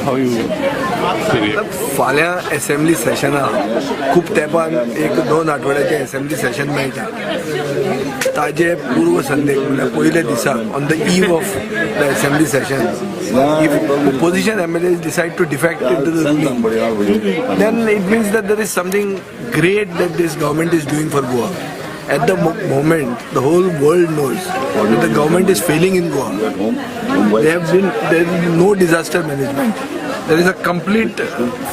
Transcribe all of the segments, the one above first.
How you फाल्यां assembly सेशना खूब तेंपान एक दोन आठवड्याचें एसेंब्ली सेशन मेळटा. ताजे पूर्व संदेक म्हणल्यार पयल्या दिसा, on the eve of the assembly session, if opposition MLAs decide to defect into the ruling, then it means that there is something great that this government is doing for Goa. At the moment, the whole world knows that the government is failing in Goa. There is no disaster management. There is a complete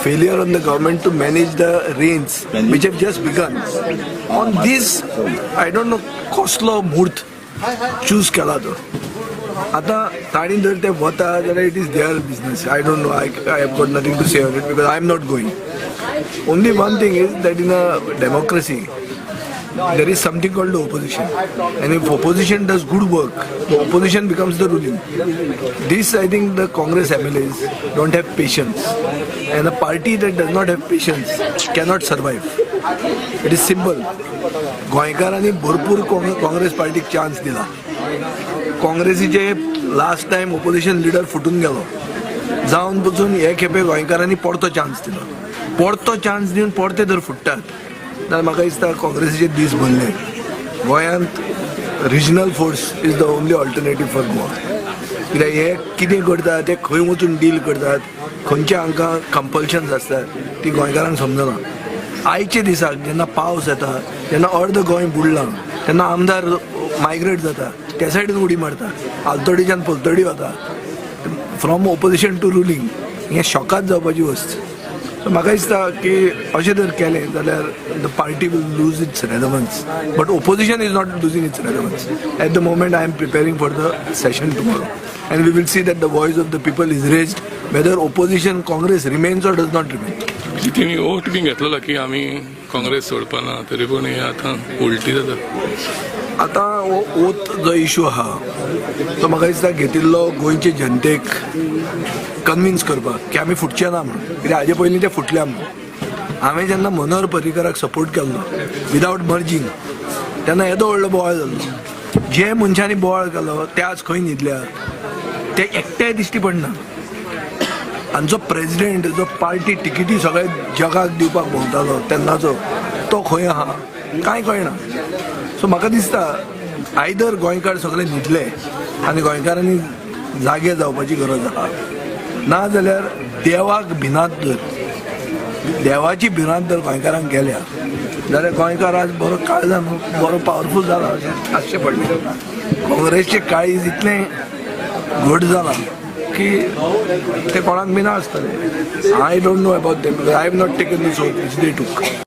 failure on the government to manage the rains which have just begun. On this, I don't know कसलो म्हूर्त choose केला तो. आता ताणी जर ते वता जाल्यार it is their business. I don't know. I have got nothing to say on it because I am not going. Only one thing is that in a democracy there is something called the opposition, and if opposition does good work, the opposition becomes the ruling. This, I think, the Congress MLAs don't have patience, and a party that does not have patience cannot survive. It is simple. गोंयकारांनी भरपूर काँग्रेस पार्टीक chance दिला. काँग्रेसीचे last time opposition leader फुटून गेलो. जावन पसून हे खेपे गोंयकारांनी परतो चान्स दिलो. परतो चान्स दिवन परते जर फुट्टात जाल्यार म्हाका दिसता काँग्रेसीचे दीस भरले. गोंयांत regional force is the only alternative for Goa. कित्याक हे कितें करतात, ते खंय वचून डील करतात, खंयचे हांकां कंपल्शन्स आसतात, ती गोंयकारांक समजना. आयच्या दिसाक जेन्ना पावस येता, जेन्ना अर्द गोंय बुडलां, तेन्ना आमदार मायग्रेट जाता, त्या सायडीन उडी मारता, आलतडीच्यान पलतडी वता. फ्रॉम ओपोजिशन टू रुलींग हें शॉकात जावपाची वस्त. सो म्हाका दिसता की अशें जर केलें जाल्यार the party will lose its relevance, but opposition is not losing its relevance. At the moment, I am preparing for the session tomorrow and we will see that the voice of the people is raised, whether opposition Congress remains or does not remain. तेणी ओट बी घेतलेलो की आमी काँग्रेस सोडपाना, तरी पूण हे आतां उलटी जाता. आतां हो ओत जो इशू आहा तो म्हाका दिसता घेतिल्लो गोंयचे जनतेक कन्विन्स करपाक की आमी फुटचे ना म्हणून. कित्याक हाजे पयलीं ते फुटल्या म्हणून. हांवें जेन्ना मनोहर पर्रीकराक सपोर्ट केल्लो विदावट मर्जींग, तेन्ना येदो व्हडलो बोवाळ जाल्लो. जे मनशांनी बोवाळ केलो ते आज खंय न्हिदल्या? ते एकटेय दिश्टी पडना. आमचो प्रेजिडेंट जो पार्टी टिकेटी सगळे जगाक दिवपाक भोंवतालो तेन्नाचो, तो खंय आहा कांय कळना. सो म्हाका दिसता आयदर गोंयकार सगळे न्हिदले आनी गोंयकारांनी जागे जावपाची गरज आहा, ना जाल्यार देवाक भिरांत जर, देवाची भिरांत जर गोंयकारांक गेल्या जाल्यार गोंयकार आज बरो काळजान बरो पावरफूल जाला अशें आसचें पडलें. काँग्रेसचें काळीज इतलें घट जालां की ते कोणाक भिना आसतले. I don't know about them because I have not taken this oath which they took.